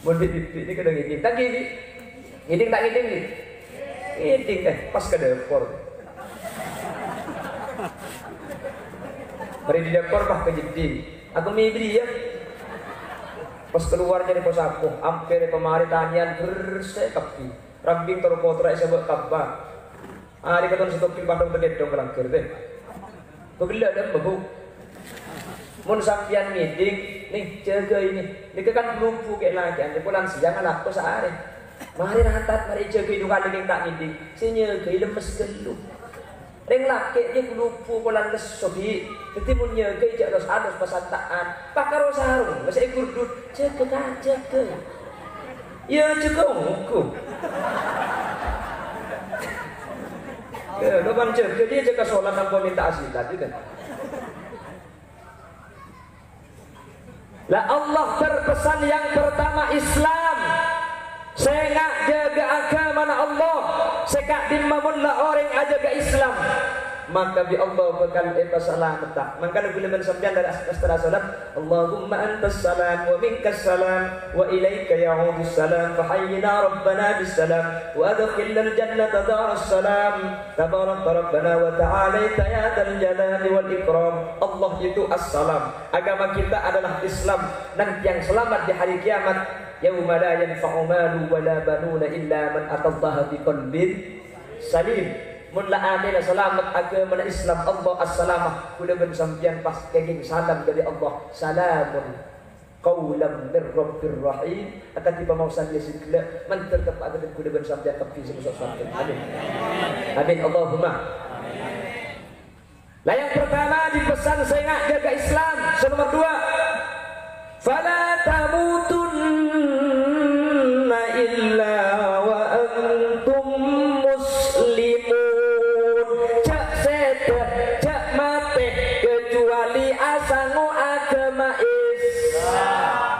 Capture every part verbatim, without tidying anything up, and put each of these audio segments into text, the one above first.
Mon bi'-dibi' nèka ngèdhing, ta' ngèdhing? Ngèdhing ta' ngèdhing, ngghi? Ngèdhing, eh, pas ka dâpor. Marè dâpor, pas ka jeddhing. Aku mè' bâriyâ. Pas kalowar nyarè po-sapo, ampèrè pamarè tanèyan bersè kabbhi. Rambing tor potra èsabâ' kabâ. Arè katon sè tokil padhung tèkèdhung ka langghâr, tè. Bâ ghellâ' dâ' emma, Bu. Mon sampèyan ngèdhing, nè, jâgâi, nè. Nèka kan ghulubbu kè' lakè'an, polana sèyang alako saarè. Marè ratat, marè èjâgâi du kalè kèng ta' ngèdhing. Sè nyâgâi lemmes ghâllu. Rèng lakè' jâ ghulubbu polana lesso, Bi'. Dhâddhi mon nyâgâi jâ' los-alos pasanta'an. Pakaro sarong, masa ègurdut. Jâgâ, Ka', jâgâ. Iyâ, jâgâ ongghu. Iyâ, lo' bân jâgâ, dia jâgâ sholat tanpa minta asilat, gitu. Lah, Allah berpesan yang pertama Islam. Sènga' jâgâ aghâmana Allah. Sè ka'dimma mon la orèng ajâgâ Islam, maka bi' Allah bhâkal èpasalametta. Mangkana ghulâ bân sampèyan dâri as-, astana salat, "Allahumma antas salam wa minkas salam wa ilaika ya'udus salam, fa hayyina rabbana bis salam wa adkhilnal jannata daras salam. Tabarakta rabbana wa ta'alaita ya dzal jalali wal ikram." Allah itu Assalam. Agama kita adalah Islam. Nanti yang selamat di hari kiamat, "Yauma la yanfa'u malu wa la banuna illa man atallaha biqalbin salim." Mon la atèna salamet aghâmana Islam, Allah Assalamah, ghulâ bân sampèyan pas kèngèng salam dâri Allah. Salamun qaulam mir rabbir rahim. Akadhi pamaosan Yasin ghellâ', mandhâr teppa' aghâdhân ghulâ bân sampèyan kabbhi sè maso' sowarghâ. Amin. Amin. Allahumma. Lah, yang pertama dipesan sènga' jâgâ Islam. Sè nomor dua, "Fala tamutunna illa wa antum muslimun." Jâ' sèdhâ, jâ' matè kecuali asango aghâma Islam.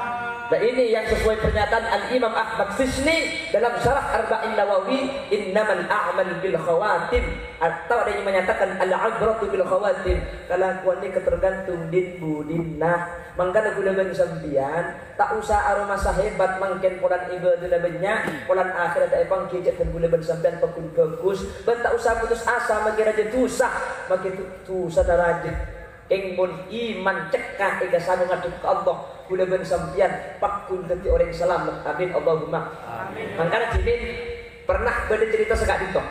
Nah, ini yang sesuai pernyataan Al-Imam Ahmad Fisni dalam Syarah Arba'in Nawawi, "Innamal a'mal bil khawatim." Atau ada yang menyatakan, "Al-ibratu bil khawatim." Kalakowan nèka tergantung din-budina. Mangkana ghulâ bân sampèyan ta' osa aromasa hebat mangkèn polana ibâdâna bânnya', polana akhèratta èpangghi ca'na ghulâ bân sampèyan paggun bhâghus, bân ta' osa putus asa makè rajâ dhusa, makè du-, dhusa darajat. Kèng mon iman cekka èkasango ngadhep ka Allah, ghulâ bân sampèyan paggun dhâddhi orèng salamet. Amin, Allahumma. Amin. Mangkana dhimèn pernah bâdâ cerita sè ka'dinto.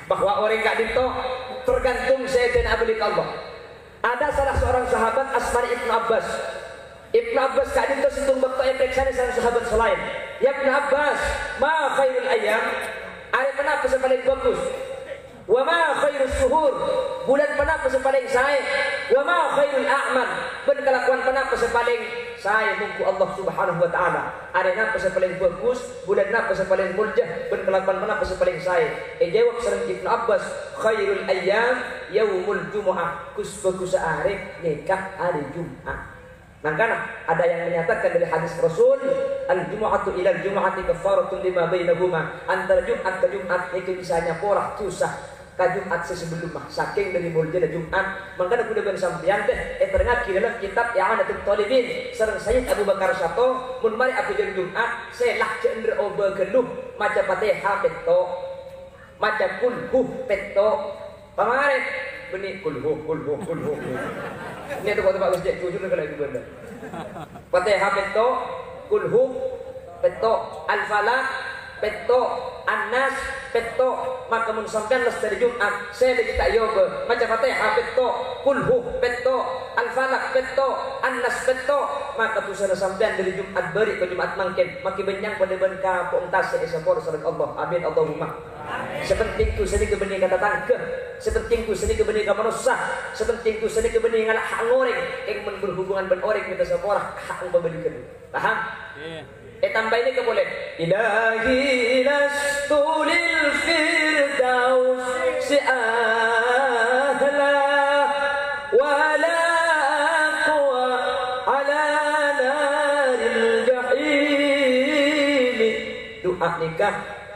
Bahwa orèng ka'dinto tergantung sèdhâna abâli ka Allah. Ada salah seorang sahabat asmana Ibnu Abbas. Ibnu Abbas ka'dinto sèttong bâkto èparèksanè sareng sahabat sè laèn. "Ya Ibnu Abbas, ma khairul ayyam?" Arè ponapa sè palèng bhâghus? "Wa ma khairus syuhur?" Bulân ponapa sè palèng saè? "Wa ma khairul a'mal?" Bân kalakowan ponapa sè palèng saè mongghu Allah Subhanahu wa Ta'ala? Arè napa sè palèng bhâghus, bulân napa sè palèng molja, bân kalakowan ponapa sè palèng saè? Èjâwâb sareng Ibnu Abbas, "Khairul ayyam yaumul jumu'ah." Ghus-bhâghussa arè nèka arè Jum'at. Mangkana, ada yang menyatakan dari hadis Rasul, "Al-jumu'atu ilal jumu'ati kaffaratun lima bainahuma." Antara Jum'at ka Jum'at nèka bisa nyapora dhusa ka Jum'at sè sabellumma, sakèng dâri moljâna Jum'at. Mangkana ghulâ bân sampèyan, tè, èterrangngaghi dâlem kitab I'anatut Thalibin sareng Sayyid Abu Bakar Syato, mon marè abhâjâng Jum'at, sè la jhâ' endher obâ ghâllu, maca Fatihah pètto', maca Qul Hu pètto'. Pamarè, bânnè Qul Hu, Qul Hu, Qul Hu. Nè toko-toko wis cè' jujur kala itu bândhâ. Fatihah pètto', Qul Hu pètto', Al-Falaq pètto', An-Nas pètto'. Maka mon sampèyan lestari Jum'at, sè lagi ta' èobâ, maca Fatihah pètto', Qul Hu pètto', Al-Falaq pètto', An-Nas pètto', maka dhusana sampèyan dâri Jum'at bâri' ka Jum'at mangkèn, makè bânnya'na padâ bân kapo'na tasè' èsapora sareng Allah. Amin, Allahumma. Sè pentèng dhusa nèka bânnè ka tatangghâ, sè pentèng dhusa nèka bânnè ka manossa, sè pentèng dhusa nèka bânnè ngala' hak orèng, kèng mon berhubungan bân orèng mènta sapora, hak pabâligân. Paham? Iya. Ètambâi nèka polè. Ilahi lastu lil firdausi ahla wa la aqwa ala naril jahimi. Du'a nèka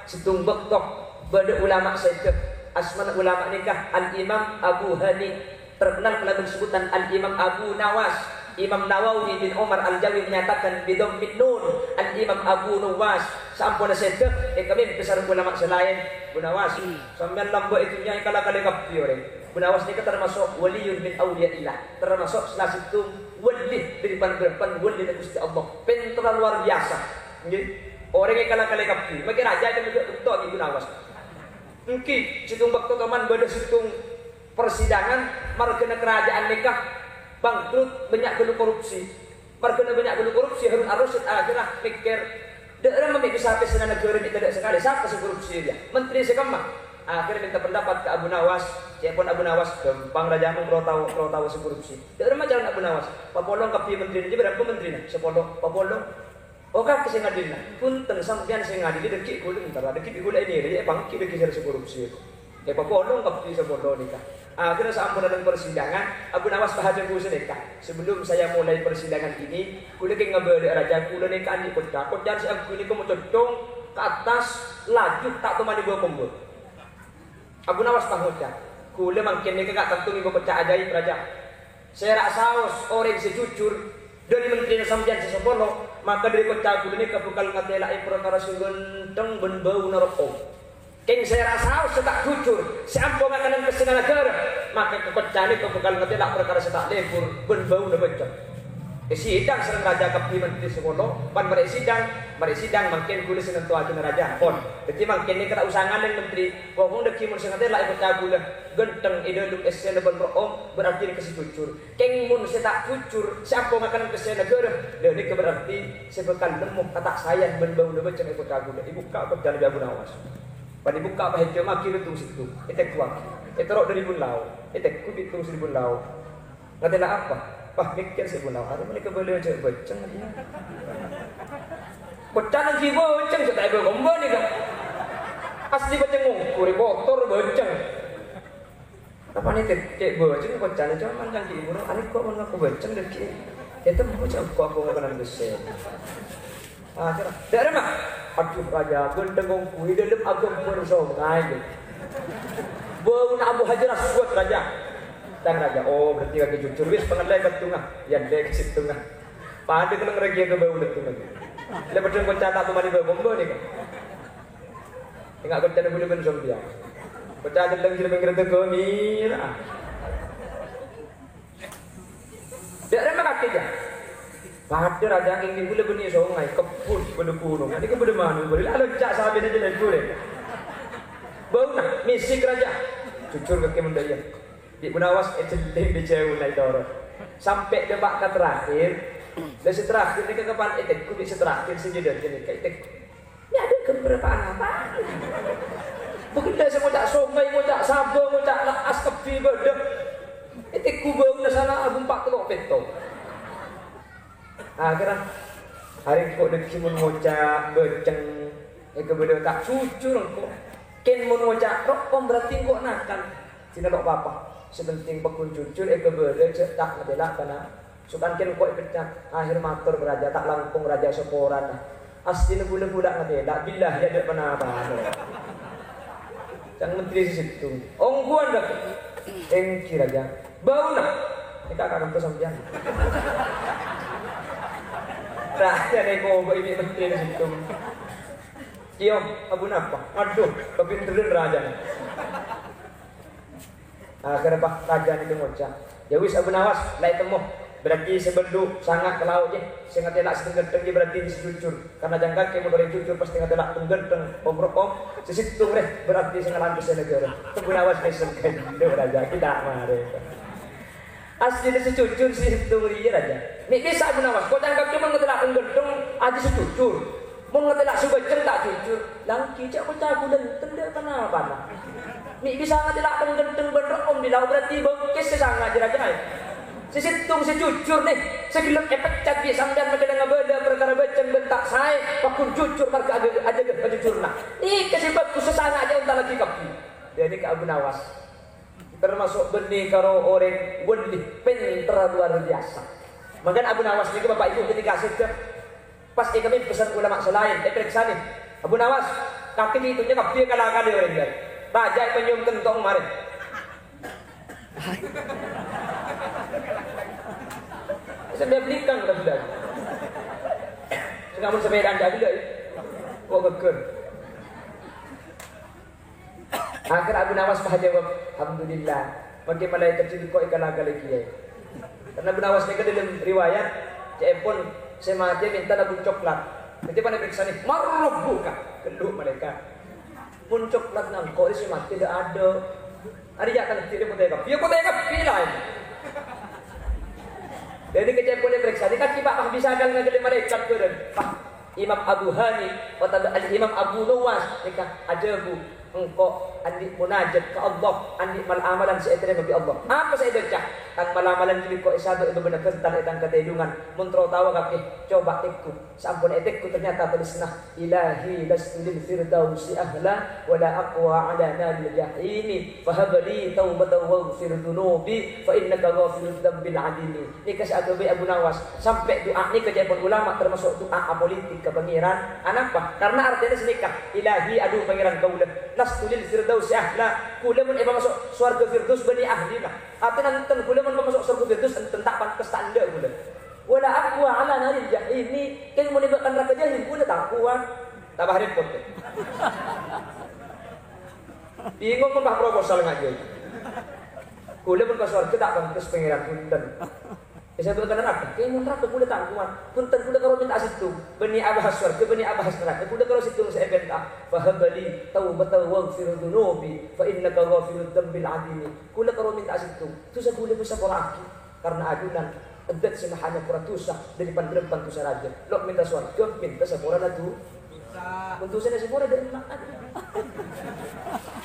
sèttong bâkto bâdâ ulama sèdhâ. Asmana ulama nèka Al-Imam Abu Hani, terkenal kalabân sebutan Al-Imam Abu Nawas. Imam Nawawi bin Umar Al-Jawi menyatakan bidhammin nun, Al-Imam Abu Nuwas, saamponna sèdhâ èkamèmpè sareng ulama sè laèn. Abu Nawas, sampèyan lambâ' è dhunnya èkala-kalè kabbhi orèng. Abu Nawas nèka termasuk waliyun min auliya'illah, termasuk salah sèttong wali dhâri pan-bârâmpan walina Ghustè Allah. Pènterra lowar biyasa. Ngghi. Orèng èkala-kalè kabbhi. Mangkè rajâ èkamèmpè bhunten Abu Nawas. Èngghi, sèttong bâkto toman bâdâ sèttong persidangan, marghâna karaja'an nèka bangkrut, bânnya' ghâllu korupsi. Marghâna bânnya' ghâllu korupsi, Harun Ar-Rasyid akhèrra mèkkèr, "Dâ'remma mè' bisa pèssèna naghârâ mè' tadâ' sakalè? Sapa sè korupsi rèya? Menteri sè kemma?" Akhèrra mènta pendapat ka Abu Nawas. Ca'èpon Abu Nawas, "Ghâmpang, Rajâ, mon terro tao, terro tao sè korupsi." "Dâ'remma carana, Abu Nawas?" "Papolong kabbhi menterina." "Jâ' bârâmpa menterina?" "Sapolo." "Papolong." "Oh, kakè sè ngadilina." "Bhunten, sampèyan sè ngadili, dâggi' kaulâ èntara, dâggi' kaulâ ènèrèya, èpangghi dâggi' sè korupsi." Èpapolong kabbhi sapolo nèka. Akhèrra saamponna neng persidangan, Abu Nawas pahadâbu sanèka. "Sebelum saya mulai persidangan ini, kaulâ kèng ngabâlâ'â, Rajâ, kaulâ nèka andi' koca. Kocana sè èngghuy nèka mococcong ka attas, laju ta' tomanè bâ-kombâ." Abu Nawas pas ngoca', "Kaulâ mangkèn nèka ka'tanto ngibâ koca ajaib, Rajâ. Sèra saos orèng sè jujur dhâri menterina sampèyan sè sapolo, maka dhâri koca kaulâ nèka bhâkal ngatèla'è parkara sè ghântheng bân bâuna ro'om. Kèng sèra saos sè ta' jujur, sè ampo ngakanan pèssèna naghârâ, maka ka koca nèka bhâkal ngatèla' parkara sè ta' lebur bân bâuna bâceng." Èsidang sareng rajâ kabbhi menteri sapolo, pan marè èsidang, marè èsidang mangkèn kaulâ sè nantowaghi rajâ, pon. Dâddhi mangkèn nèka ta' osa ngalèng menteri, pokok dâggi' mon sè ngatèla è koca kaulâ, ghântheng è dâlem èssèna bân ro'om, berarti nèka sè jujur. Kèng mon sè ta' jujur, sè ampo ngakanan pèssè naghârâ, lha nèka berarti sè bhâkal nemmo kata' saèyan bân bâuna bâceng è koca kaulâ. Èbukka' kocana bi' Abu Nawas. Pan èbukka' pahèjâmaghi rèng tong-sèttong, ètèngghuwaghi. Èterro dâri bun lao, ètèngghu bi' tong-sèttong bun lao. Ngatèla' apa? Pas mèkkèr sè bun lao, "Arè mènèka bâlâ jhâ' bâceng." Kocana ghi' bâceng, sè ta' èbâ-kombâ nèka. Asli bâceng ongghu, rè kotor bâceng. Apa nèka cè' bâceng kocana, coma cangkir ibu, arè kok mon ngaku bâceng dâggi'. Ètemmo cè' kok aku ngakanan bessè. Akhèrra, "Dâ'remma?" "Adhu, Rajâ, ghântheng ongghu è dâlem aghâmbhâr songay." "Bâuna Abu Hajar Aswad, Rajâ." "Tang, Rajâ." "Oh, berarti kakè jujur. Wis, pangallè bâtuna." Èyallè ka sèttonga. Padâ kennengnga rèya ka bâuna bâtuna. Lè padâ koca ta' tomanè bâ-kombâ nèka. Enga' kocana bulâ bân sampèyan. Koca celleng jârèya pèngghirrâ ghâmèra. Dâ'remma kakè, jâ. Padâ rajâ kèng bulâ bânnè songay, kebbhun, bâdâ ghunong. Nèka bâdâ mano, bâdâ la lonca' sapèna jâ lebur, è. Bâuna, mèsèk rajâ. Jujur kakè mon dâ' iyâ. Bi' Abu Nawas èjhellèng dâri jhâu la ètoro'. Sampè' dâpa' ka terakhir. Lah sè terakhir nèka kapan ètèngghu bi' sè terakhir sè jâdâ nèka ètèngghu. Nèka aghâmbhâr apa-apa. Bâkto sè ngoca' songay, ngoca' sabâ, ngoca' la'as kabbhi bâdâ. Ètèngghu bâuna sana abu empa' tello' pètto'. Akhèrra, arè engko' dâggi' mon ngoca' bâceng, èkabâlâ ta' jujur engko'. Kèng mon ngoca' ro'om berarti engko' nakal. Dinah lo' papa. Sè penting pagghun jujur, èkabâlâ jhâ' ta' ngatèla' kana. Sokan kèng engko' èpecat. Akhèr mator ka rajâ, ta' langkong rajâ saporana. Astina bulâ-bulâ ngatèla', billahi adâ' panapana. Ca'na menteri sè sèttong. Ongghuwân, Dâk. Èngghi, Rajâ. Bâuna. Nèka ka'dinto sampèyan. Rajâ nèko bâi bi' menteri sè sèttong. Ciom, Abu napa? Adhu, kapinteran rajâ. Akhèrra, pas rajâ nèka ngoca', "Yâ wis, Abu Nawas, la ètemmo. Berarti sè bâllu' sanga' ka lao', jâ. Sè ngatèla' sè ghântheng, jâ, berarti sè jujur. Karna ca'na kakè mon orèng jujur pastè ngatèla' ghântheng, om-ro'om. Sè sèttong rè berarti sè ngalanjhut sè nèghârâ." Abu Nawas ngèsèng ghâllu, "Rajâ, ghi' ta' marè." Asli sè jujur sè sèttong rèya, Rajâ. Mè' bisa Abu Nawas, koca'na kakè mon ngatèla' ghântheng, ajâ sè jujur. Mon ngatèla' sè bâceng ta' jujur, la èngghi jâ' koca' bulâ enten dâ' panapana. Mè' bisa ngatèla' ghântheng bân ro'om bilâ, berarti bângkès sè sanga' jâ, Rajâ, è. Sè sèttong sè jujur, nè, sè ghellem èpecat bi' sampèyan makkèla ngabâlâ parkara bâceng bân ta' saè, pagghun jujur marghâ ajâ-, ajâgâ kajujurânna. Nèka sè bhâghus sè sanga' jâ' ontallaghi kabbhi. Dhâ' nèka Abu Nawas. Termasuk bânnè karo orèng wali, pènterra lowar biyasa. Mangkana Abu Nawas nèka, Bapa' Ibu, ketika sèdhâ, pas èkamèmpè sareng ulama sè laèn, èparèksanè, "Abu Nawas, kakè ghi' dhunnya kabbhi èkala-kalè orèng jârèya. Rajâ èpanyèyom kentong marè." Sampai belikan udah bilang. Sing amun sepedaan jâ' ghellu', ya. Kok geger. Akhir Abu Nawas pas jawab, "Alhamdulillah. Mangkèn malaèkat sè kok èkala-kala kèya." Karena Abu Nawas nèka dalam riwayat, ca'èpon sè matè mènta labun coklat. Dhâddhi pas èparèksanè, "Man rabbuka?" Ghellu' malaèkat. "Mon coklat nangko' sè matè dâ' adâ'." Arèya kan dhâddhi potè kabbhi. Ya potè kabbhi la. Dhâddhi kècèpon èparèksanè kan cè' pas bisa kan ngaghâli malaèkat bhâreng. Pas Imam Abu Hani, otabâ Al-Imam Abu Nuwas, nèka adhâbu, "Engko' andi' munajat ka Allah, andi' mal-amalan sè ètarèma bi' Allah." Apa sè èbâca? "Tang mal-amalan jârèya ko' èsabâ' è bâbâna ghântal è tang katèdungan. Mon terro tao kakè, coba tèngghu." Sampon ètèngghu ternyata tolèsanna, "Ilahi lastu lil firdausi ahla, wa la aqwa ala naril jahimi, fahab li taubatan waghfir dzunubi, fa innaka ghafirudz dzambil adzimi." Nèka sè aghâbây Abu Nawas. Sampè' du'a nèka ca'èpon ulama termasuk du'a apolitik ka Pangèran. Anapa? Karena artèna sanèka, "Ilahi, adhu Pangèran kaulâ, lastu lil firdausi ahla." Kaulâ mon èpamaso' sowarghâ Firdaus bânnè ahlina. Artèna enten kaulâ mon pamaso' sowarghâ Firdaus enten ta' pantes ta' endâ' kaulâ. "Wa la aqwa ala naril jahimi." Kèng mon èbâ' ka naraka jahim, kaulâ ta' kowat. Tambah rèpot, ya. Bingung mon pas proposal ngajhi. Kaulâ mon ka sowarghâ ta' pantes Pangèran, bhunten. Èsabâ' ka naraka, kèng mon naraka kaulâ ta' kowat. Bhunten, kaulâ karo mènta sèttong. Bânnè abahas sowarghâ, bânnè abahas naraka, kaulâ karo sèttong sè èpènta. "Fahab li taubatan waghfir dzunubi, fa innaka ghafirudz dzambil adzimi." Kaulâ karo mènta sèttong. Dhusa kaulâ èpasapola'aghi. Karena ajunan, Zat sè mahanya pora dhusa dâri pan-rèmpan dhusa rajâ. Lo' mènta sowarghâ, mènta saporana dhu-, mon dhusana sapora dâ' emma'.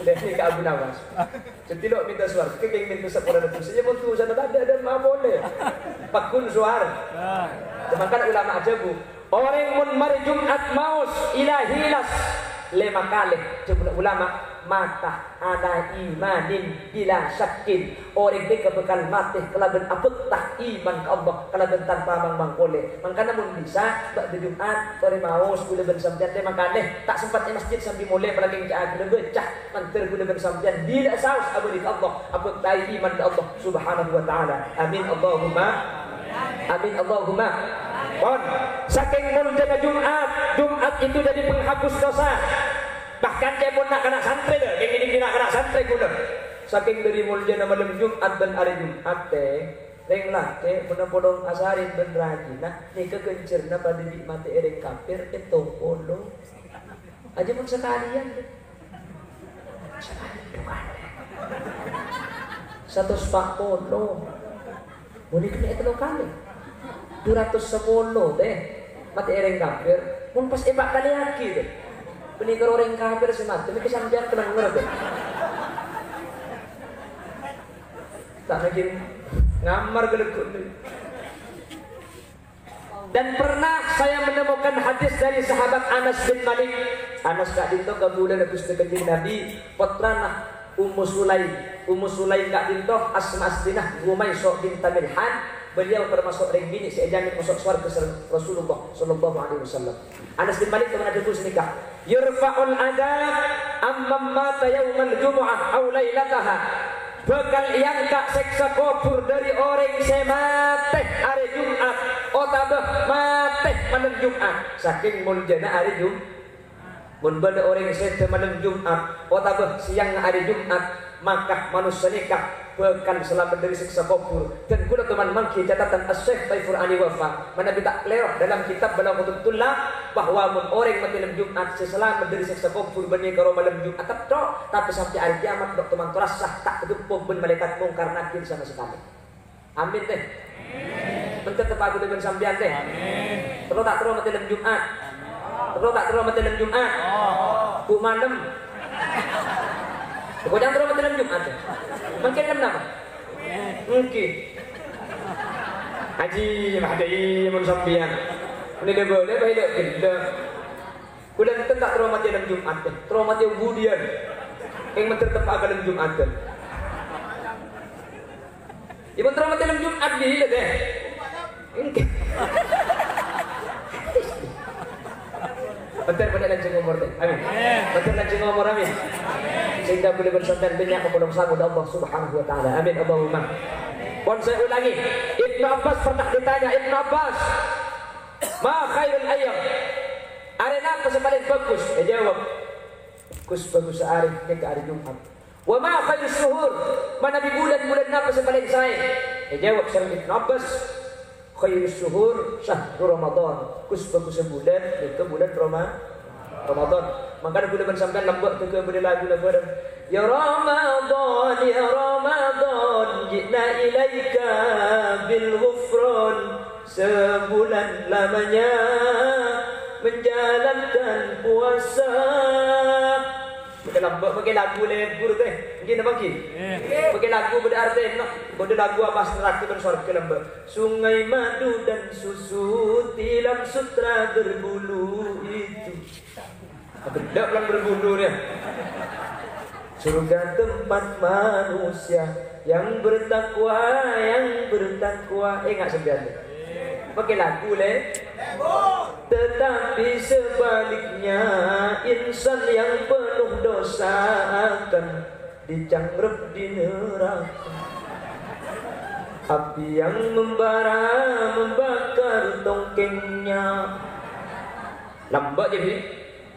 Dâ' nèka Abu Nawas. Dhâddhi lo' mènta sowarghâ, kèng mènta saporana dhusa. Ya, mon dhusana tadâ', dâ' emma' polè. Pagghun sowar-, Mangkana ulama adhâbu, orèng mon marè Jum'at maos Ilahi las lèma kalè, dhâbuna ulama, mata ala imanin bila syakkin. Orèng nèka bhâkal matè kalabân abhâkta iman ka Allah, kalabân tanpa mang-mang polè. Mangkana mon bisa, bâ'da Jum'at, torè maos kaulâ bân sampèyan lèma kalè, ta' sempat è masjid sambi molè, apalagi ngèca'aghi bâca. Mandhâr kaulâ bân sampèyan bilâ saos abâli ka Allah, abhâktaè iman ka Allah Subhanahu wa Ta'ala. Amin, Allahumma amin, Allahumma. Pon, sakèng moljâna Jum'at, Jum'at itu jadi penghapus dosa. Bahkan ca'èpon na'-kana' santrè, lho, kèng ngènè na'-kana' santrè kaulâ. Sakèng dâri moljâna malem Jum'at bân arè Jum'at, tè, rèng lakè' mon apolong asarè bân rajina, nèka ghânjhârânna padâ bi' matè'è rèng kafir, pèttong polo. Ajâ mon sakalèyan, tè. Sakalèyan dhu kalè. Satos pa' polo. Mon èkennè'è tello kalè. Dhu ratos sapolo, tè. Matè'è rèng kafir. Mon pas èpa' kalèyaghi, tè. Bânnè karo rèng kafir sè matè, mèkkè sampèyan kalènger, tè. Ta' lagi ngamar gelegguk, tè. Dan pernah saya menemukan hadis dari sahabat Anas bin Malik. Anas ka'dinto kabulâna Ghustè Kanjeng Nabi, pottrana Ummu Sulaim. Ummu Sulaim ka'dinto asma aslinah Ghumaisho binta Milhan. Beliau termasuk rèng binè' sè èjhâmin maso' sowarghâ sareng Rasulullah sallallahu alaihi wasallam. Anas bin Malik pernah adhâbu sanèka, "Yurfa'ul adzab amman mata yaumal jumu'ah aw lailataha." Bhâkal èangka' sèksa kobhur dâri orèng sè matè arè Jum'at otabâ matè malem Jum'at. Sakèng moljâna arè Jum-, mon bâdâ orèng sèdhâ malem Jum'at otabâ sèyangnga arè Jum'at, maka manossa nèka bhâkal salamet dâri sèksa kobhur. Dan kaulâ toman mangghi catetan Asy-Syaikh Taifur Ali Wafa, manabi ta' kalèro, dalam kitab Balaghatus Tullab, bahwa mon orèng matè lem Jum'at sè salamet dâri sèksa kobhur bânnè karo malem Jum'at tètto', tapè sampè' arè kèyamat bâkto mantorra ta' tageppo bân malaèkat Mungkar Nakir sama sakalè. Amin, tè. Bhender teppa' kaulâ bân sampèyan, tè. Terro ta' terro matè lem Jum'at? Terro ta' terro matè lem Jum'at? Bu malem. Kok jhâ' terro matè lem Jum'at, tè? Mangkèn lem napa? Èngghi. Ajjhi, mah dâi mon sampèyan. Mènè bâlâ bâ' ghellâ'. Kaulâ enten ta' terro matè lem Jum'at, tè. Terro matè budiyân. Kèng bhender teppa' ka lem Jum'at, tè. Èpon terro matè lem Jum'at bilâ, tè? Èngghi. Bhender-bhender lanjhâng omor, tè. Amin. Bhender lanjhâng omor, amin. Sehingga kaulâ bân sampèyan bânnya' mapolong sakonè Allah Subhanahu wa Ta'ala. Amin. Allahumma. Pon saya ulangi, Ibnu Abbas pernah ditanya, "Ibnu Abbas, ma khairul ayyam? Arè napa sè palèng bhâghus?" Èjâwâb, "Gus-bhâghussa arè nèka arè Jum'at." "Wa ma khairus syuhur? Manabi bulân, bulân napa sè palèng saè?" Èjâwâb sareng Ibnu Abbas, "Khairus syuhur syahru Ramadan." Gus-bhâghussa bulân nèka bulân Roma-, Ramadan. Mangkana bulân bân sampèyan lambâ' tèghâ bâdâ laguna bhâreng. Ya Ramadan, ya Ramadan, ji'na ilaika bil ghufran. Sebulan lamanya menjalankan puasa. Pakai lambâ', pakai lagu lebur teh. Ngghi napa ngghi? Pakai lagu bâdâ artèna. Bâdâ lagu apa neraka bân sowarghâ lambâ'. Sungai madu dan susu tilam sutra berbulu itu. Bâdâ pelang berbulu ya. Surga tempat manusia yang bertakwa, yang bertakwa. Eh, enggak sembilan. Pakai lagu, le. Tetapi sebaliknya, insan yang penuh dosa akan dicangkrep di neraka. Api yang membara membakar tongkengnya. Lambâ' jâ, Bi.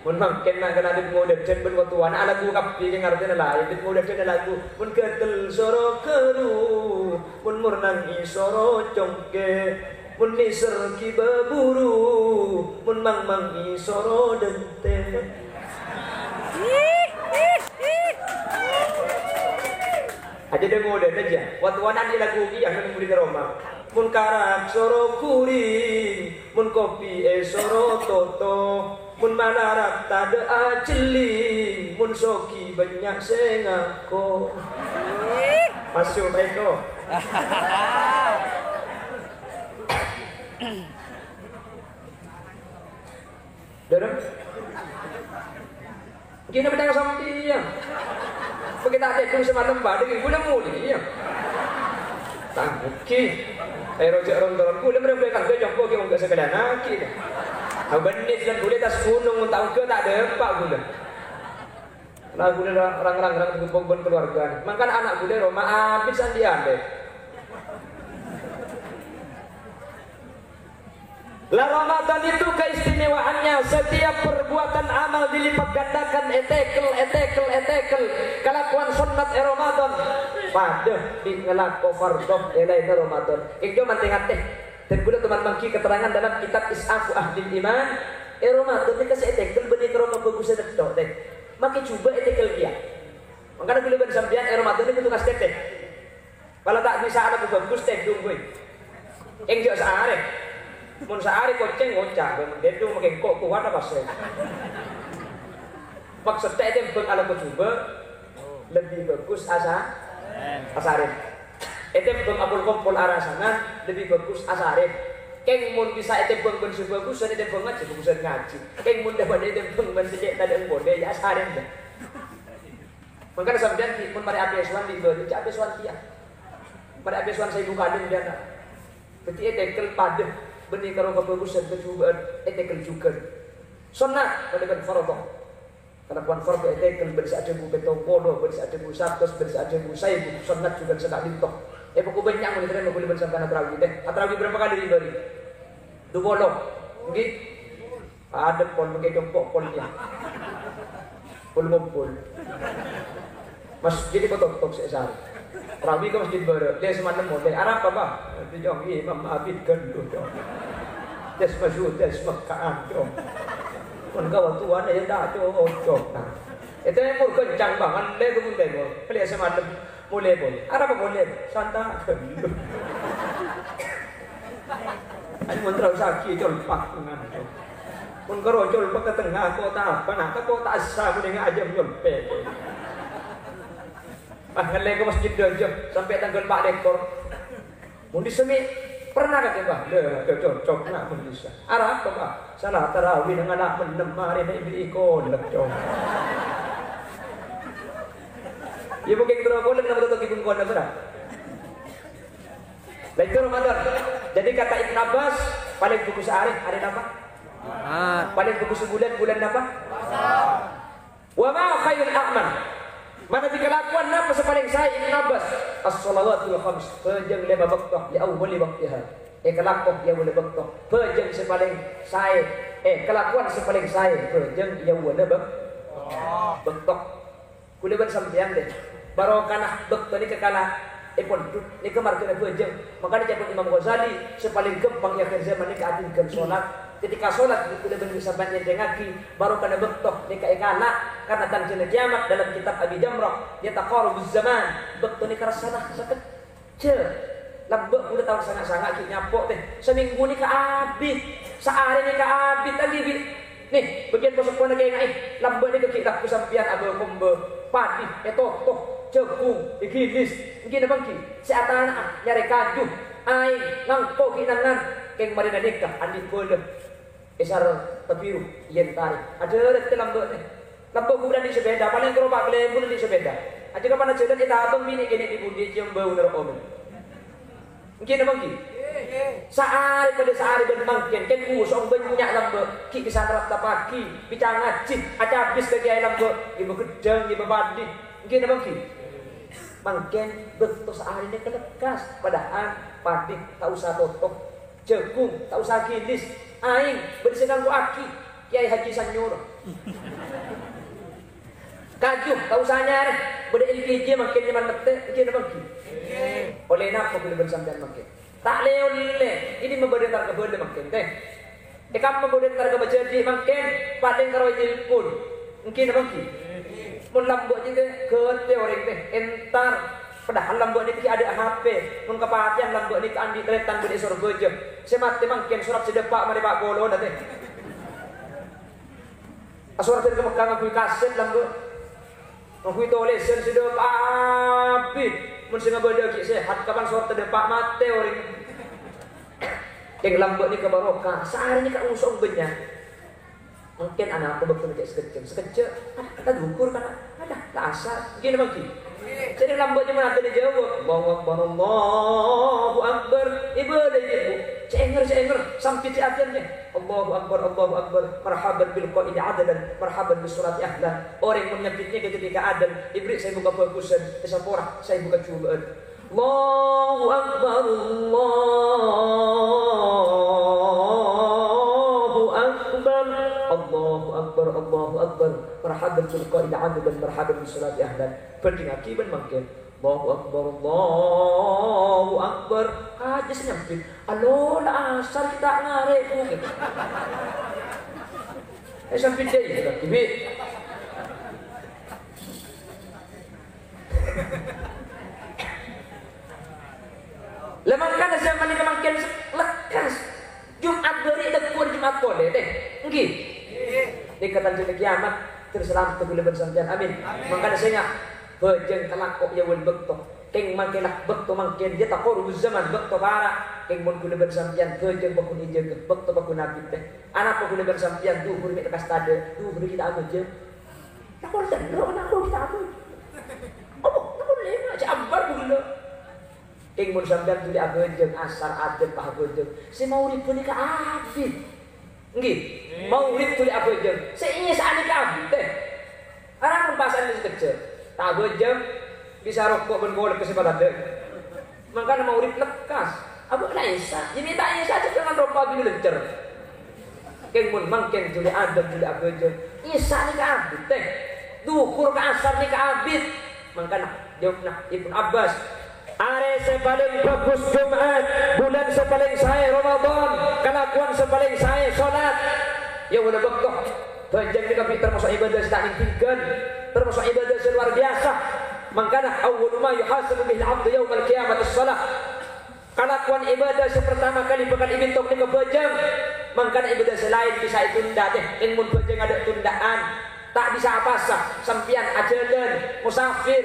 Mon mangkèn na' kala dâ' ngodâdhân bân wâ-, towana alagu kabbhi, jâ ngartèna laèn. Dâ' ngodâdhân alagu. Mon ghâtel soro gheru, mon mor nangès soro congkè, mon nèser ghibâ buru, mon mangmang soro dântè. Ajâ dâ' ngodâna jâ. Wâ-, towana alagu kèya neng budi ka roma. Mon karak soro ghuring, mon kopi è soro toto, mon malarat tadâ' ajhelling, mon sogi bânnya' sè ngako. Masuk, Pak Eko. Dârem. Ghi' napa ca'na sampèyan? Paghi' ta' tèdung samalem padâ, ghi' bulâ molè, iyâ. Tang ghi'. Ayo, rojâ' ron-toron, bulâ mrèmprè tangghâ, nyompo ghi' ongghâ sakalèyan aghi'. Abânnè jhâlân bulâ attas ghunong, mon ta' ongghâ ta' dâpa' bulâ. Nah, bulâ ra-, rang-rang-rang ghâmpong bân kalowarga. Mangkana ana' bulâ roma abit sandhi-andhi. La Ramadan itu keistimewaannya, setiap perbuatan amal dilipat gandakan, ètekel, ètekel, ètekel. Kalakowan sonnat è Ramadan padâ bi' ngalako fardhu è laènna Ramadan. Kèng jhâ' mantèng atè. Dan kaulâ toman mangghi keterangan dalam kitab Is'afu Ahlil Iman, è Ramadan nèka sè ètekel bânnè karo kabhâghusânna tok, tè. Makè jhubâ' ètekel kèya. Mangkana kaulâ bân sampèyan è Ramadan nèka kodhu ngastètè. Kala ta' bisa alako bhâghus, tèdung, boy. Kèng jhâ' saarè. Mon saarè kocèng ngoca', bân tèdung makè engko' kowat apa sè. Maksodda ètèmbhâng alako jhubâ', lebbi bhâghus asa-, asarè. Ètèmbhâng apol-kompol arasana, lebbi bhâghus asarè. Kèng mon bisa ètèmbhâng bân sè bhâghusân, ètèmbhâng ngajhi, bhâghusân ngajhi. Kèng mon dâ' bâdâ ètèmbhâng bân sè cè' tadâ' engko' dâ' iyâ asarè, bân. Mangkana sampèyan ghi' mon marè apèsowan bi' bâri', jhâ' apèsowan kèya. Marè apèsowan saèbu kalèng bi' ana'. Dhâddhi ètekel padâ bânnè karo kabhâghusân kajhubâ'ân ètekel jhughân. Sonnat padâ bân fardhu. Kalakowan fardhu ètekel bânnè sè adhâbu pèttong polo, bânnè sè adhâbu satos, bânnè sè adhâbu saèbu, sonnat jhughân saka'dinto. È, pokok bânnya' mon ètarèma kaulâ bân sampèyan atrawi, tè. Atrawi bârâmpa kalè bi' bâri'? Dupolo. Ngghi? Adâ' pol, mangkè compo' pol kèya. Pol ngompol. Masjid èpatotop sè èsarè. Rawi ka masjid bârâ', lè samalem molè. Arapa, Pak? Jhung, imam abit ghâllu, jhung. Des maju, des Mekkaan, jhung. Mon ka wâ' towana, iyâ ta' cocok, nah. È tèmor ghâncang bângal, lè ka mon tèmor. Lè samalem. Molè, molè. Arapa molè? Santa. Ayo, mon terro sagi, colpak tengnga. Mon karo colpak ka tengnga, kota apa? Nah, ka kota asa, mending aja nyolpè. Pas ngallè ka masjid aja, sampè' tangghâl pa' lèkor. Mon dissa mè' pernah kakè, Pak? Lè, cocok, nak, mon dissa. Arapa, Pak? Sala tarawih nang ana' mennem, marèna èbèrri' kolek, cong. Iyâ, mungkin terro kolek, napa tetep ghi' bengkona, berrâ'? Lah, itu Ramadan. Jadi, kata Ibnu Abbas, palèng bhâghus arè, arè napa? Jumat. Palèng bhâghus bulân, bulân napa? Puasa. Wa ma khairul a'mal? Manabi kalakowan napa sè palèng saè, Ibnu Abbas? As-shalawatul khams, bhâjâng lèma bâkto, li awwali waqtiha. Èkalako è awwalla bâkto. Bhâjâng sè palèng saè, eh, kalakowan sè palèng saè, bhâjâng è awwalla bâk-, bâkto. Kaulâ bân sampèyan, dâ, barokana bâkto nèka kala èpondhut, nèka marghâna bhâjâng. Mangkana ca'èpon Imam Ghazali, sè palèng ghâmpang è akhèr zaman nèka adhinggân sholat. Ketika sholat, kaulâ bân sampèyan ènthèngngaghi, barokana bâkto nèka èkala', karena tandhâna kiamat. Dalam kitab Abi Jamrah, yataqarabuz zaman, bâkto nèka rassana sakejjhâ'. Lambâ' kaulâ taon sanga'-sanga' ghi' nyapo', tè. Samènggu nèka abit, saarè nèka abit, ta' ghi' ghi'. Nè, bâgiyân posoppona kènga'è, lambâ' nèka ghi' lagghu sampèyan abâ-kombâ, padi ètoto, jhâghung ègilis, ènggi napa ènggi? Sè atana'a nyarè kaju, aèng, mangko ghi' nangan, kèng marèna nèka andi' bâlâ. Èsar tabiru, iyâ èntarè. Adârât ka lambâ' nè. Lambâ' ghun andi' sepeda, palèng karo pa' kalèbun andi' sepeda. Ajâ kapan ajhâlân ètabâng binè' kènè' è budi, cèyom bâuna rowa mèn. Ènggi napa ènggi? Saarè padâ saarè bân mangkèn, kèng kosong bânnya' lambâ', ghi' bisa narattappaghi, bisa ngajhi, acabis ka kèyaè lambâ', ghibâ ghâddhâng, ghibâ padi. Ènggi napa ènggi? Mangkèn bâkto saarèna kalekkas, padahal padi ta' osa toto. Jhâghung, ta' osa gilis. Aèng, bâdâ sè ngangghuwaghi. Kèyaè Haji Sanyur. Kaju, ta' osa nyarè. Bâdâ L P G mangkèn nyèman mettè, ènggi napa ènggi? Ollè napa kaulâ bân sampèyan mangkèn? Ta' lè-ollè. Ini mabâdâ entar ka bâlâ mangkèn, tè. È kamma bâdâ entar ka bâjâdi mangkèn, palèng karo ètelpon. Ènggi napa ènggi? Mon lambâ' jiyâ ghâtè orèng, tè, entar. Padahal lambâ' nèka ghi' adâ' H P. Mon kapatèyan lambâ' nèka andi' tarètan bâdâ è Sorbhâjâ. Sè matè mangkèn sorat sè dâpa' marè pa' polona, tè. Asorat dâri ka Mekkah ngangghuy kasèt lambâ'. Ngangghuy tolèsan sè dâpa' abit. Mon sè ngabâlâ ghi' sehat, kapan sorat dâpa' matè orèng. Kèng lambâ' nèka barokah, saarè nèka kosong bânnya'. Mangkèn anapa bâkto nèka sakejjhâ', sakejjhâ', ah, ta' dhukur kana', ah, ta' asar, ènggi napa ènggi? Jârèya lambâ' coma adâna jâwâb, "Allahu Akbar, Allahu Akbar." Ibâdâ, Bu. Cè' èngèr, cè' èngèr, sampèt cè' adân, yâ. "Allahu Akbar, Allahu Akbar. Marhaban bil qaili adalan, marhaban bis sholati ahlan." Orèng mon nyampèt nèka ketika adân, èberri' saèbu kabhâghusân, èsapora saèbu kajhubâ'ân. Allahu Akbar, Allahu Akbar, Allahu Akbar, Allahu Akbar. Marhaban bil qaili adalan, marhaban bis sholati ahlan. Bhândhingngaghi bân mangkèn. Allahu Akbar, Allahu Akbar. Kajâ sè nyampèt. Alo, la asar kita ngarè', Bu. Eh, sampèt dâi, Bi. La mangkana zaman nèka mangkèn lekkas. Jum'at bâri' tegghun Jum'at polè, tè. Ènggi? Nèka tandhâna kiamat, terros salamet kaulâ bân sampèyan. Amin. Amin. Mangkana sènga', bhâjâng kalako è awwal bâkto. Kèng mangkèn bâkto mangkèn, yataqarabuz zaman, bâkto para'. Kèng mon kaulâ bân sampèyan bhâjâng pagghun èjâgâ, bâkto pagghun abit, tè. Anapa kaulâ bân sampèyan dhuhur mè' lekkas tadâ', dhuhur ghi' ta' abhâjâng? Pokol tello' ana'na ghi' ta' abhâjâng. Apa? Pokol lèma', jâ' ampar kaulâ. Kèng mon sampèyan dhuli abhâjâng, asar adân pas abhâjâng. Sè maghrib ghânèka abit. Ènggi? Maghrib dhuli abhâjâng. Sè isya' nèka abit, tè. Arapa mon pasa'na sakejjhâ'? Ta' abhâjâng, bisa roko' bân kolek sè patadâ'. Mangkana maghrib lekkas. Abâ' la isya'. Jârèya ta' isya' cè' dengan ropa bini lencer. Kèng mon mangkèn dhuli adân dhuli abhâjâng. Isya' nèka abit, tè. Dhuhur ka asar nèka abit. Mangkana, jâwâbbhâ Ibnu Abbas, "Arè sè palèng bhâghus Jum'at, bulân sè palèng saè Ramadan, kalakowan sè palèng saè sholat." Yâ, wala bâkto. Bhâjâng nèka bi' termasuk ibâdâh sè ta' nèng-tinggal, termasuk ibâdâh sè luar biasa. Mangkana, "Awwalu ma yuhasabu bihil abdu yaumal qiyamati shalah." Kalakowan ibâdâh sè partama kalè bhâkal èbinto nèka bhâjâng. Mangkana ibâdâh sè laèn bisa ètunda, tè. Kèng mon bhâjâng adâ' tundhâ'ân, ta' bisa apowasa. Sampèyan ajhâlân, mosafir,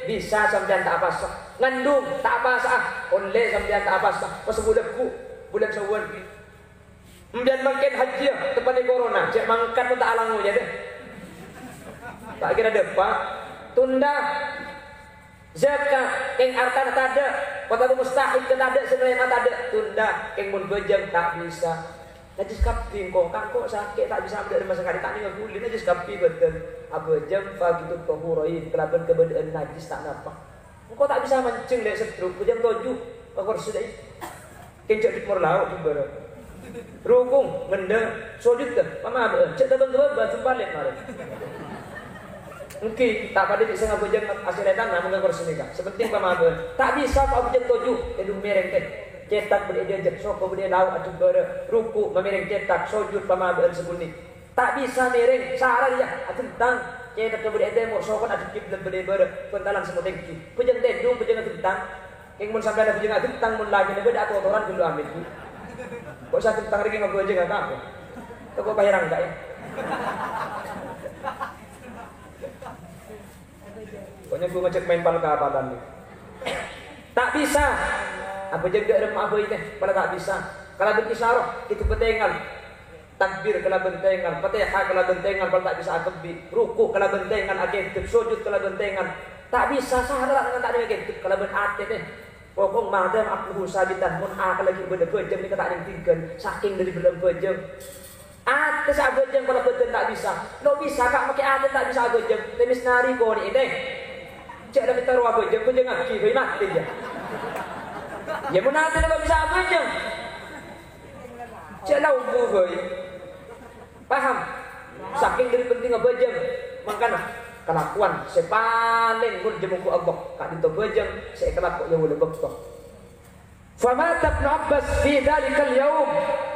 bisa sampèyan ta' apowasa. Ngandung, ta' apowasa, ollè sampèyan ta' apowasa. Pas bulâ ghu-, bulân Syawal. Sampèyan mangkèn hajjiyâ, teppa'na corona, cè' mangkat mon ta' alango, yâ, dâ. Ta' kèra dâpa'. Tunda. Zakat, kèng artana tadâ', kotaru mustahik tadâ', sè narèma tadâ', tunda, kèng mon bhâjâng ta' bisa. Najjhis kabbhi engko', engko' sakè' ta' bisa abâli rèma sakalè, ta' nèngal ghuli, najjhis kabbhi bhâdhân. Abhâjâng faqidut tahurain, kalabân kabâdâ'ân najjhis ta' napa. Engko' ta' bisa manjheng lè' seddru, bhâjâng toju' ka korsi lè'. Kèng jhâ' dhimor lao' jembhârâ. Rukung, ngèndhâ, sojud, pamabâ'ân. Jhâ' tabâng-tabâng, bâjhu palèt marè. Èngghi, ta' padâ bi' sè ngabhâjâng asèlètan, namong ka korsi nèka. Sè pentèng pamabâ'ân. Ta' bisa kok abhâjâng toju', èdhung mèrèng, tè. Cètak bâdâ è jhâjhâ, soko bâdâ è lao' ajembhârâ. Ruku', mamèrèng cètak, sojud, pamabâ'ân sè bhunyi. Ta' bisa mèrèng, sara rèya adhentang. Cètakka bâdâ è tèmor, sokona adhep kiblât bâdâ è bârâ', bhântalan sè motèngghi. Bhâjâng tèdung, bhâjâng adhentang. Kèng mon sampèyan abhâjâng adhentang, mon lakèna bâdâ atotoran ghâllu amit, Bu. Kok sè adhentang rèya ngabhâjâng apa? Kok pahèrang, Kak, ya? Kok nyambung ngajhâk maèn pal-kapalan, ya? Ta' bisa. Abhâjâng dâ' remma abâi, tè, padâ ta' bisa. Kalabân isyarah, èdhubâ tèngal. Takbir kalabân tèngal, Fatihah kalabân tèngal, padâ ta' bisa akebbi', ruku' kalabân tèngal, akèdhep, sojud kalabân tèngal. Ta' bisa, sara ta' nèng akèdhep, kalabân atè, tè. Pokok madhâm aqluhu sabitan, mon akalla ghi' bâdâ bhâjâng nèka ta' nèng tinggal, sakèng dâri bellâ bhâjâng. Atè sè abhâjâng, pola bâdân ta' bisa. Lo' bisa, Ka', makè atè ta' bisa abhâjâng, tèmès narè konè'è, tè. Jhâ' la mènta rowa bhâjâng, bhâjângngaghi, bhâi matè, yâ. Yâ, mon atèna lo' bisa abhâjâng. Jhâ' la ongghu bhâi. Paham? Sakèng dâri pentingnga bhâjâng, mangkana kalakowan sè palèng molja mongghu Allah ka'dinto bhâjâng sè èkalako è bâlâ bâkto. Famata Ibnu Abbas fi dzalikal yaum.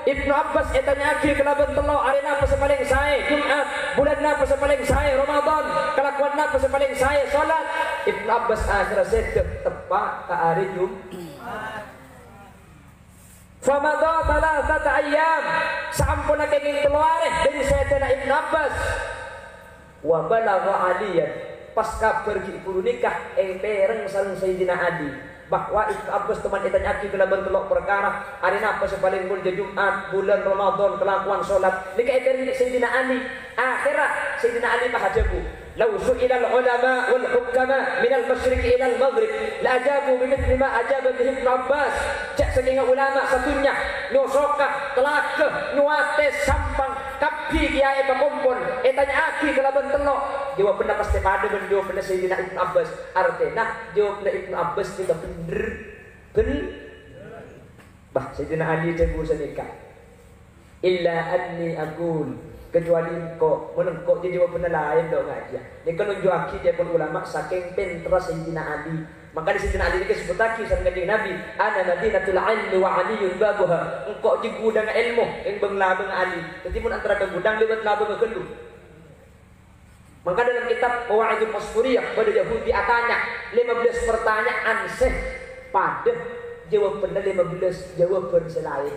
Ibnu Abbas ètanya'aghi kalabân tello', arè napa sè palèng saè, Jum'at, bulân napa sè palèng saè, Ramadan, kalakowan napa sè palèng saè, sholat. Ibnu Abbas akhèrra sèdhâ teppa' ka arè Jum-, Famadha thalathata ayyam, saamponna kèngèng tello arè dâri sèdhâna Ibnu Abbas. Wa balagha Aliyan, pas kabhâr ghi' bhuru nèka èpèrèng sareng Sayyidina Ali, bahwa Ibnu Abbas toman ètanya'aghi kalabân tello' parkara, arè napa sè palèng molja, Jum'at, bulân Ramadan, kalakowan sholat, nèka èpèrèng bi' Sayyidina Ali. Akhèrra Sayyidina Ali pas adhâbu, "Lau su'ilal ulama wal hukama minal masyriqi ilal maghrib, la ajabu bimithli ma ajaba bihi Ibnu Abbas." Jhâ' sakènga ulama sadhunnya, nyosoka, telaga, nyowatè, sampang, kabbhi kèyaè pakompol, ètanya'aghi kalabân tello', jâwâbbhânna pastè padâ bân jâwâbbhânna Sayyidina Ibnu Abbas. Artèna, jâwâbbhânna Ibnu Abbas nèka bhendher, bhen-, Bâh, Sayyidina Ali dhâbu sanèka, "Illa anni aqul," kecuali engko', mon engko' jâ-, jâwâbbhânna laèn dâ' ngajhiyâ. Nèka nunju'aghi ca'èpon ulama sakèng pènterra Sayyidina Ali. Mangkana Sayyidina Ali nèka èsebbhuttaghi sareng Kanjeng Nabi, "Ana madinatul ilmi wa Aliyyun babuha." Engko' jâ ghudhângnga èlmo, kèng bâng-labângnga Ali. Dhâddhi mon antara ka ghudhâng lèbât labângnga ghâllu. Mangka dalam kitab Mawa'idul Masturiyah, bâdâ Yahudi atanya lima belas pertanyaan sè padâ, jâwâbbhânna lima belas jâwâbbhân sè laèn.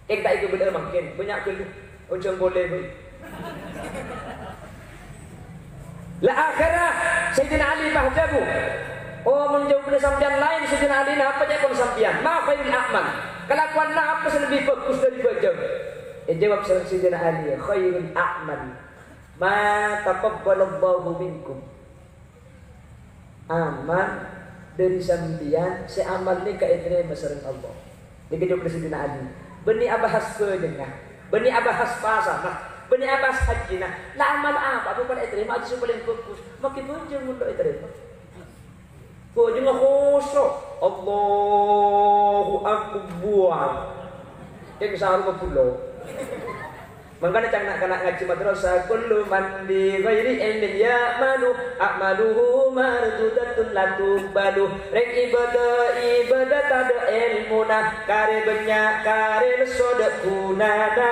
Kèng ta' èkabâlâ'â mangkèn, bânnya' ghâllu. Ojhân polè, bhâi. La akhèrra Sayyidina Ali pas adhâbu, "Oh, mon jâwâbbhânna sampèyan laèn, Sayyidina Ali, napa ca'èpon sampèyan? Ma khairul a'mal? Kalakowan napa sè lebbi bhâghus dâri bhâjâng?" Èjâwâb sareng Sayyidina Ali, "Khairul a'mal ma taqabbalallahu minkum." Amal dâri sampèyan sè amal nèka ètarèma sareng Allah. Nèka jâwâbbhânna Sayyidina Ali. Bânnè abahas bhâjângnga, bânnè abahas pasana, bânnè abahas hajjina. La amal apa bhâkal ètarèma hajji sè palèng bhâghus? Makè bhâjâng mon lo' ètarèma. Bhâjângnga khusyu'. Allahu Akbar. Kèng sarungnga bulâ. Mangkana ca'na na'-kana' ngajhi madrasah, "Kullu man bi ghairi ilmin ya'malu, a'maluhu mardudatun la tuqbalu." Rèng ibâdâ, ibâdâ tadâ' èlmona, karè bânnya', karè lesso tadâ' ghunana.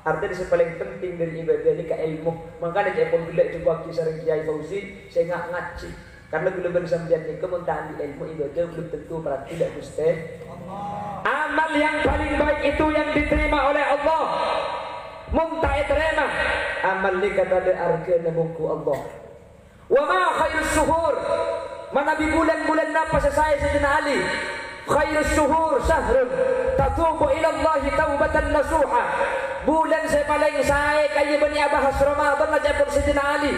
Artèna sè palèng penting dâri ibâdâ nèka èlmo. Mangkana ca'èpon ghellâ' èdhâbuwaghi sareng Kèyaè Fauzi sè nga-, ngajhi. Karna ghulâ bân sampèyan nèka mon ta' andi' èlmo ibâdâ belum tentu parati dâ' Ghustè. Amal yang paling baik itu yang diterima oleh Allah. Mon ta' ètarèma, amal nèka tadâ' arghâna mongghu Allah. Wa ma khairus syuhur? Manabi bulân, bulân napa sè saè Sayyidina Ali? Khairus syuhur syahrun tatubu ilallahi taubatan nasuha. Bulân sè palèng saè kèya bânnè abahas Ramadan, ca'èpon Sayyidina Ali.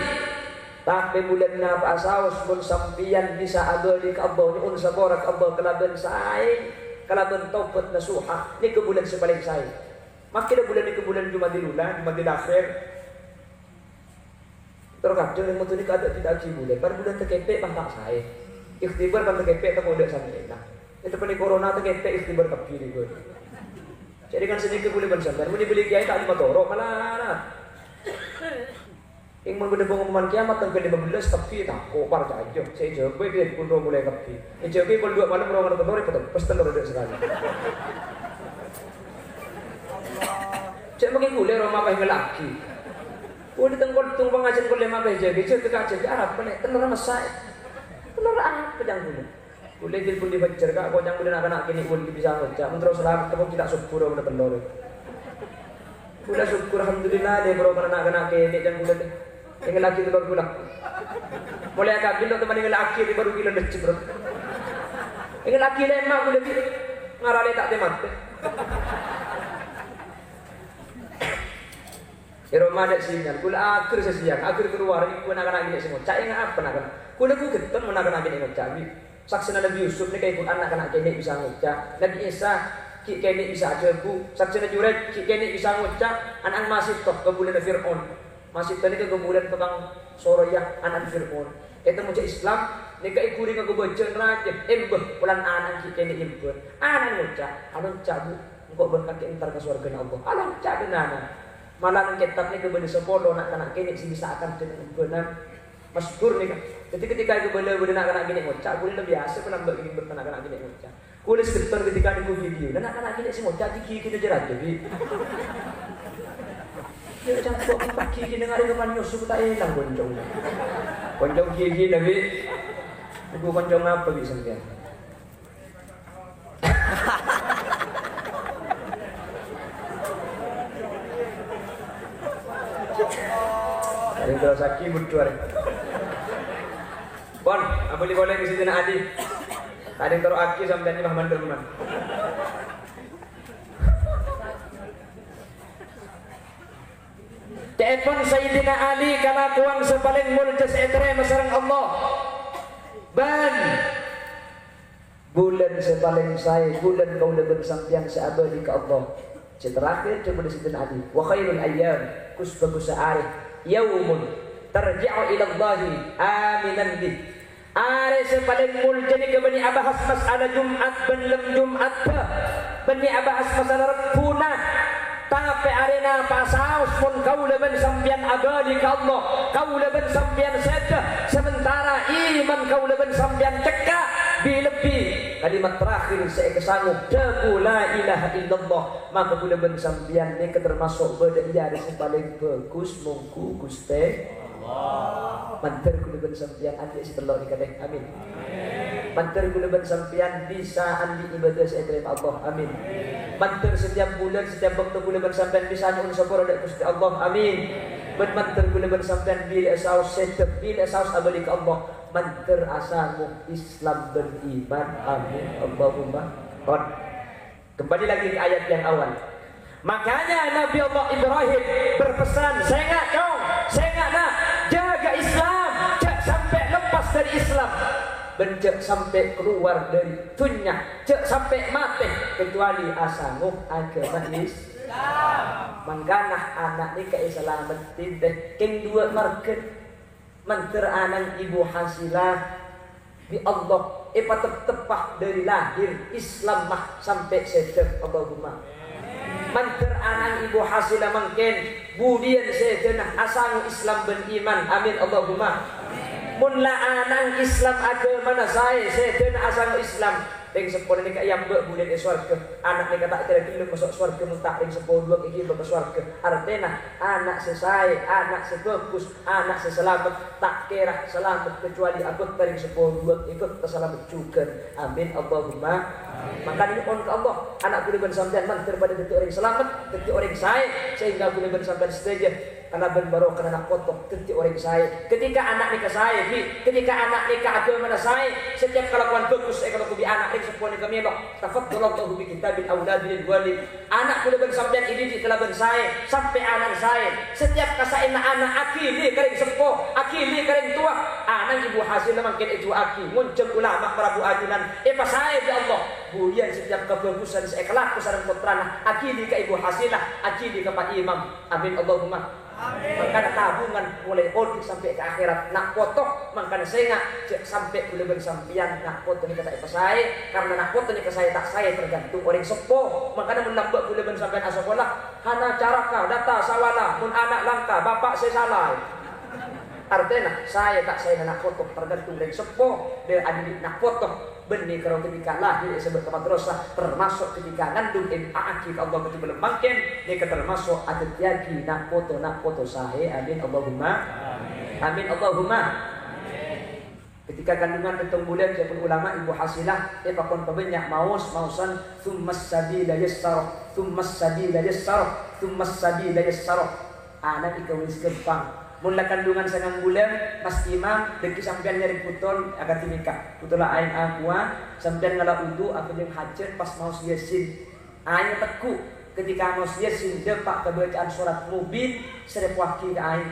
Tapè bulân napa'a saos mon sampèyan bisa abâli ka Allah, nyo'on sapora ka Allah kalabân saè, kalabân taubat nasuha, nèka bulân sè palèng saè. Makè bulân nèka bulân Jumadil Ula, Jumadil Akhir. Terkadang rèng Madhurâ nèka adâ' bid'ah ghi bulân, bân bulân takèpè' bân ta' saè. Ikhtibar bân takèpè' tako' adâ' santèna. Èteppanè corona takèpè' ikhtibar kabbhi rèya. Jhâ' rèng sanèka bulân bân sampèyan, mon èbâli kèyaè ta' lèma toro', malarat. Kèng mon bâdâ pengumuman kiamat tangghâl lèma bellâs kabbhi tako', parcajâ. Sè èjâgâ dâri bhuru molaè kabbhi. Èjâgâ kol duwâ' malem, rong arè tello rè, pètto, pas tello rè dâ' sakalè. Jhâ' makè ghulâ roma pas ngella'aghi. Ghulâ tengkol tung pangajhiyân kol lèma pas èjâgâ, èjâgâ ka jâgâ arapa nè'? Tello rè massa. Tello rè apa ca'na ghulâ? Ghulâ jhâ' budi bhâjjhâr, Ka', ko' ca'na ghulâ na'-kana' kènè' ghulâ bisa ngoca'. Mon terro salamet, tako' ghi' ta' sobbhur omor tello rè. Ghulâ sobbhur, alhamdulillah, lè, bhuru kana' na'-kana' kènè' ca'na ghulâ, lè. Èngella'aghi tello rè ghulâ. Molaè akabin lo' teman èngella'aghi, lè, bhuru ghilâ lejjhi, bro. Èngella'aghi lèma ghulâ, ghi' ngaralè ta' tè-matè. È roma adâ' sinyal, ghulâ aghâr sè sèyang, aghâr kalowar, ghu na'-kana' kènè' sè ngoca', ènga' apa na'-kana'? Ghulâ ghu ghettong mon na'-kana' kènè' ngoca', ghi'. Saksèna Nabi Yusuf nèka è Qur'an na'-kana' kènè' bisa ngoca'. Nabi Isa ghi' kènè' bisa adhâbu. Saksèna Juraij ghi' kènè' bisa ngoca'. Ana'na Masèto, kabulâna Fir'aun. Masèto nèka kabulâna tokang soroya ana'na Fir'aun. Ètemmo jhâ' Islam, nèka èghuri ngangghâ bhâjhân rajâ, èmbâ, polana ana'na ghi' kènè' èmbâ. Ana'na ngoca', "Alonca', Bu, engko' bân kakè entar ka sowarghâna Allah." Alonca' bân ana'na. Malah neng kètab nèka bâdâ sapolo na'-kana' kènè' sè bisa akandhâng embâna. Masyhur nèka. Dhâddhi, ketika èkabâlâ bâdâ na'-kana' kènè' ngoca', ghulâ la biyasa ponapa bâdâ na'-kana' kènè' ngoca'. Ghulâ segetton ketika nèko video, na'-kana' kènè' sè ngoca' ghi' ghina jârâjâ, Bi'. Ya, cangkok pagi ghi' ngarè kapan nyusu ta' èlang, koncong. Koncong ghi' ghina, Bi'. Ibu koncong apa, Bi', sampèyan? Yang terus lagi mundur. Pon, abâli polè ka Sayyidina Ali. Tadâ' terro aki sampèyan nèka mandhâr, man. Ca'èpon Sayyidina Ali, kalakowan sè palèng molja sè ètarèma sareng Allah. Bân bulân sè palèng saè, bulân kaulâ bân sampèyan sè abâli ka Allah. Sè terakhir, dhâbuna Sayyidina Ali, "Wa khairul ayyam, ghus-bhâghussa arè, yaumun tarji'u ilallahi aminan bih." Arè sè palèng molja nèka bânnè abahas mas'ala Jum'at bân lem Jum'atta, bânnè abahas mas'ala Rebbuna. Tapè arèna pasaos mon kaulâ bân sampèyan abâli ka Allah, kaulâ bân sampèyan sèdhâ, sementara iman kaulâ bân sampèyan cekka', bi-, lebbi kalimat terakhir sè èkasango, dhâbu la ilaha illallah, maka kaulâ bân sampèyan nèka termasuk bâdâ è arè sè palèng bhâghus mongghu Ghustè Allah. Mandhâr kaulâ bân sampèyan andi' sè tello' nèka, tè. Amin. Mandhâr kaulâ bân sampèyan bisa andi' ibadah sè ètarèma Allah. Amin. Mandhâr setiap bulân, setiap bâkto kaulâ bân sampèyan bisa nyo'on sapora dâ' Ghustè Allah. Amin. Bân mandhâr kaulâ bân sampèyan bilâ saos sèdhâ, bilâ saos abâli ka Allah. Mandhâr asango Islam bân iman. Amin. Allahumma. Pon. Kembali lagi ke ayat yang awal. Makanya Nabi Allah Ibrahim berpesan, "Sènga', Cong, sènga', Na', jâgâ Islam, jhâ' sampè' lepas dâri Islam, bân jhâ' sampè' kalowar dâri dhunnya, jhâ' sampè' matè kecuali asango aghâma Islam." Mangkana ana' nèka èsalameddhi, tè, kèng duwâ' marghâ. Mandhâr ana'na Ibu Hasila, bi' Allah èpatepteppa dâri lahir Islam ma' sampè' sèdhâ, Allahumma. Mandhâr ana'na Ibu Hasila mangkèn, budiyân sèdhâna asango Islam bân iman, amin, Allahumma. Mon la ana'na Islam aghâmana saè, sèdhâna asango Islam, rèng seppona nèka èambâ' budiyân è sowarghâ. Ana' nèka ta' kèra ghellem maso' sowarghâ mon ta' rèng seppo duwâ' èghibâ ka sowarghâ. Artèna, ana' sè saè, ana' sè bhâghus, ana' sè salamet, ta' kèra salamet kecuali abhâkta rèng seppo duwâ' èbhâkta salamet jhughân. Amin, Allahumma. Mangkana nyo'on ka Allah, ana' kaulâ bân sampèyan mandhâr padâ dhâddhi orèng salamet, dhâddhi orèng saè, sehingga kaulâ bân sampèyan sadhâjâ kalabân barokana na' poto dhâddhi orèng saè. Ketika ana' nèka saè, bi', ketika ana' nèka aghâmana saè, setiap kalakowan bhâghus sè èkalako bi' ana' rèng seppo nèka mèlo. Tafaddalallahu bi kitabil auladi lil walid. Ana' kaulâ bân sampèyan èdidik kalabân saè, sampè' ana'na saè. Setiap kasaèna ana' aghili ka rèng seppo, aghili ka rèng towa. Ana'na Ibu Hasila mangkèn èdu'aaghi, ngonjhâng ulama marabu ajunan, èpasaè bi' Allah. Budiyân setiap kabhâghusân sè èkalako sareng pottrana, aghili ka Ibu Hasila, aghili ka Pak Imam. Amin, Allahumma. Mangkana tabungan molaè odi' sampè' ka akhèrat, na' poto. Mangkana sènga', jhâ' sampè' kaulâ bân sampèyan na' poto nèka ta' èpasaè, karna na' poto nèka saè ta' saè tergantung orèng seppo. Mangkana mon lambâ' kaulâ bân sampèyan asakola, hana caraka, data, sawala, mon ana' langka, bapa' sè sala. Artèna, saè ta' saèna na' poto tergantung orèng seppo, dâ' andi' na' poto. Bânnè karo ketika lahir èsabâ' ka madrasah, termasuk ketika ngandung èdu'aaghi ka Allah ketika mangkèn, nèka termasuk adhâddhiyâghi na' poto, na' poto saè. Amin, Allahumma. Amin, Allahumma. Ketika kandungan pèttong bulân, ca'èpon ulama, Ibu Hasilah èpakon pabânnya' maos, maosan, "Tsummas sabila yassarah, tsummas sabila yassarah, tsummas sabila yassarah." Ana' èkabâs ghâmpang. Mon la kandungan sangang bulân, Mas Imam, dhâggi' sampèyan nyarè bhuto akademika. Bhuto la aèng akowa, sampèyan ngala' wudu, abhâjâng hajhât, pas maos Yasin. Aèng tegghu', ketika maos Yasin dâpa' ka bâcaan sorat Mubin, sèrèpowaghi ka aèng.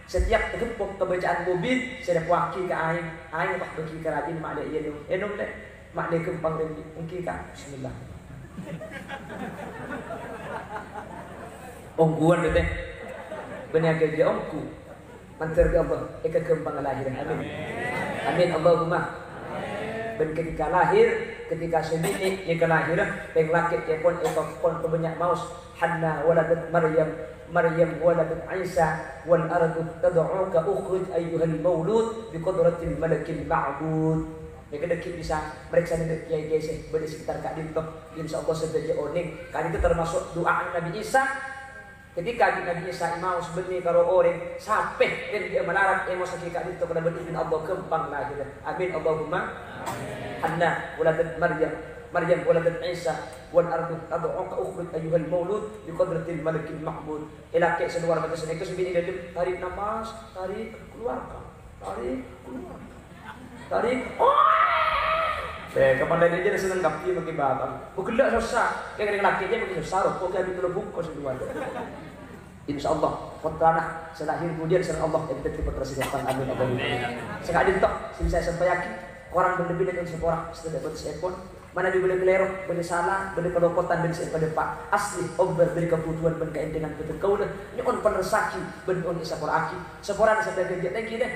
Setiap tagempok ka bâcaan Mubin, sèrèpowaghi ka aèng. Aèng pas bâghi ka rajina, "Ma' Lè' ènom." "Ènom, Lè'." "Ma' Lè' ghâmpang rèng, ènggi, Ka'." Bismillah. Ongghuwân, Lè', tè. Bânnè aghâjâ ongghu. Mandhâr ka Allah, èkaghâmpang lahèr. Amin. Amin, Allahumma. Bân ketika lahir, ketika sè binè' nèka lahir, rèng lakè' ca'èpon èpakon pabânnya' maos, "Hanna waladat Maryam, Maryam waladat Isa, wal ardu tad'uka ukhrij ayyuhal maulud bi qudratil malikil ma'bud." Nèka dhâggi' bisa marèksanè dâ' kèyaè-kèyaè sè bâdâ sekitar ka'dinto. Insyaallah sadhâjâ onèng. Ka'dinto termasuk du'a Nabi Isa. Ketika Nabi Isa èmaos bânnè karo orèng, sapè dhâddhiyâ malarat èmaosaghi ka'dinto kalabân idin Allah ghâmpang lahèr. Amin, Allahumma. Hanna waladat Maryam, Maryam waladat Isa, wal ardu tad'uka ukhrij ayyuhal maulud bi qudratil malikil ma'bud. È lakè' sè lowar bâtes nèka sè binè' dâlem, tarik napas, tarik, keluarkan. Tarik, keluar. Tarik. Oh! Eh, kapan dhâddhi jâ' senneng kabbhi makè bâbâng. Bu ghellâ' sossa. Kèng rèng lakè' jâ' makè sossa, roh. Kok abit tello bungkos sè lowar. Insyaallah, pottrana sè lahir kemudian sareng Allah èdhâddhi pottra sè ghâmpang. Amin, Allahumma. Sè ka'dinto sè bisa èsampayaghi, korang bân lebbina nyu'on sapora, sadhâjâ bâtessèpon. Manabi bâdâ kalèro, bâdâ sala, bâdâ kalopotan bân sè èpadâpa'. Aslè, ombâr bâdâ kabhutowan bân kaèndhângan bhâdhân kaulâ nyo'on panerressaghi bân nyo'on èsapora'aghi. Saporana sadhâjâ jâ' tèngghi, tè.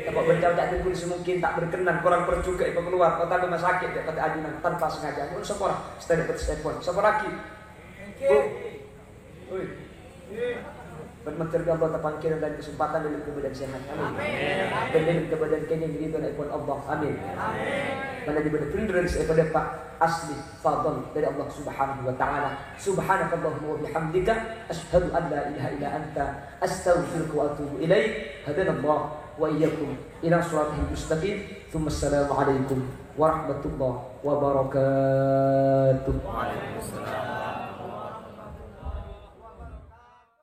Tako' bân ca'na ta' tèngghi sè mungkin ta' berkenan, korang perjughâ èpakalowar, otabâ masakè jâ' katè ajunan tanpa sengaja. Nyo'on sapora, sadhâjâ bâtessèpon. Sapora'aghi. Bu. Oi. Bân mandhâr ka Allah tapangkèr dâlem kasempadhân dâlem kabâdâ'ân sehat. Amin. Bân dâlem kabâdâ'ân kèngèng ridhonèpon Allah. Amin. Manabi bâdâ bhendherrân sè èpadâpa', aslè fadl dâri Allah Subhanahu wa Ta'ala. Subhanakallahumma wa bihamdika, asyhadu an la ilaha illa anta, astaghfiruka wa atubu ilaik. Hadanallah wa iyyakum ila sirathil mustaqim. Tsumma assalamu alaikum warahmatullahi wabarakatuh. Waalaikumsalam.